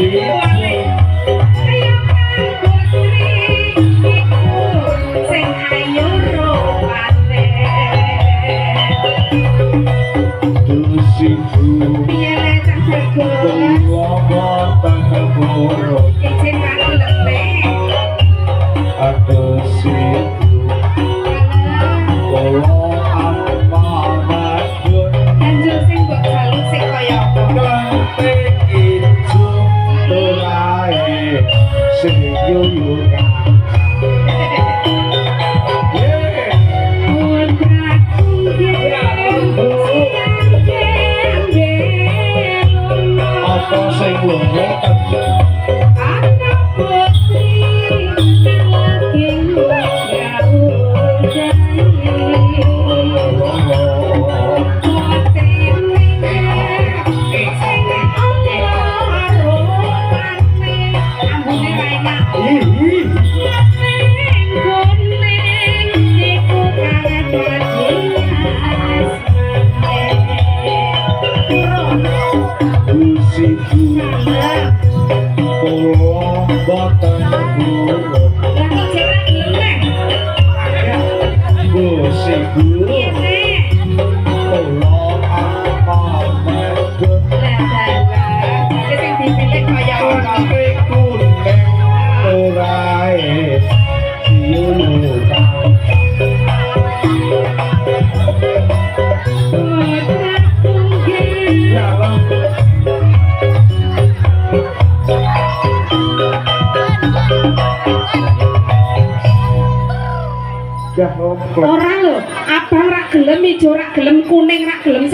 Wale. Kaya Kang Putri iku sing ayu rupane. Dusiku. Piye le, Cak Bagus? Kula boten purun. Izin ra gelem. Aduh, kula amanatun. Lanjut, sing mbok jaluk sing kaya apa? Klenthing ijo turae sing yuyu. Yeah. Putraku nggih. Apa sing lunga? Anak putri lagi gaul. Putri sing ana rupane, ambune ra enak. Ih. Kuning iku kang dadi asmane. Gusiku, kula boten purun. Lah, kok jek ra gelem neh? Gusiku, Piye neh? Kula amanatun. Lah lah, jare sing dipilih kaya apa? Klenthing kuning turae yuyu. Putraku nggih. Ya Allah. Ya, Ora lho, abang ra gelem, ijo ra gelem, kuning ra gelem, sing